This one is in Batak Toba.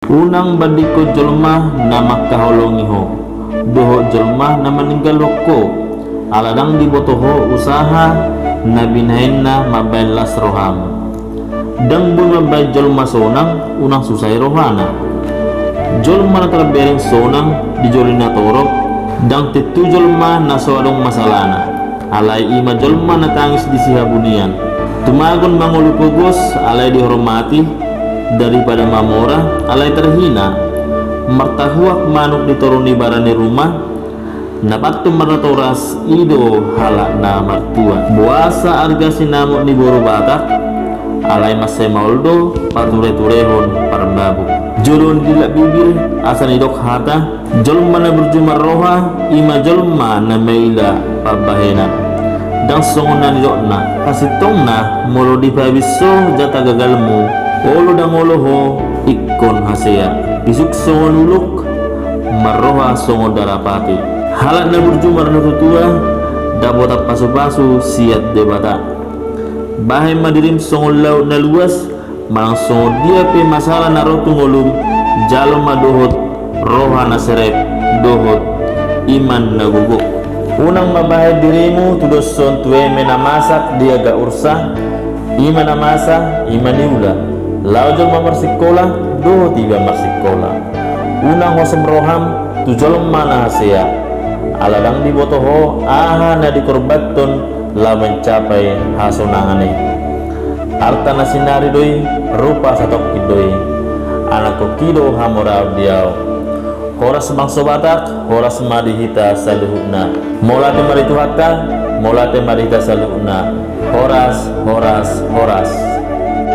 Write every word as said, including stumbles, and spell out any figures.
Unang bandingkon jolma na mangkaholongi ho dohot jolma na maninggalhon ho, ala ndang diboto ho usaha na binahenna mambahen las roham. Ndang boi mambahen jolma sonang unang susai rohana. Jolma na tarbereng sonang di jolo ni natorop, ndang tentu jolma na so adong masalana. Alai i ma jolma na tangis di sihabunian. Tumagon mangolu pogos alai dihormati, daripada mamora alai tarhina. Martahuak manuk di toru ni bara ni ruma, na pantun marnatoras i do halak na martua. Boasa arga sinamot ni boru Batak, alai mansai maol do patureturehon parbabuk. Jolo nidilak bibir asa nidok hata, jolma na burju marroha i ma jolma na maila pambahenan. Ndang songon na nidokna, hasintongna molo dipabinso jata gagalmu, olo ndang olo ho ingkon hasea. Bisuk songon ulok, marroha songon darapati. Halak na burju marnatuatua, dapotan pasupasu sian Debata. Bahen ma dirim songon laut na luas, manang songon dia pe masalah na ro tu ngolum, jalo ma dohot roha na serep dohot iman na gogo. Unang ma bahen dirimu tudoshon tu eme na masak di aga ursa, i ma na masa i ma niula. Laho jolma marsikola dohot iba marsikola. Unang hosom roham tu jolma na hasea, ala ndang diboto ho aha na dikorbanhon laho mancapai hasonangan i. Arta na sinari do i, rupa satongkin do i. Anakkon i do hamoraon di ahu. Horas bangso Batak, horas ma di hita saluhutna. Mauliate ma di Tuhanta, mauliate ma di hita saluhutna. Horas, horas, horas.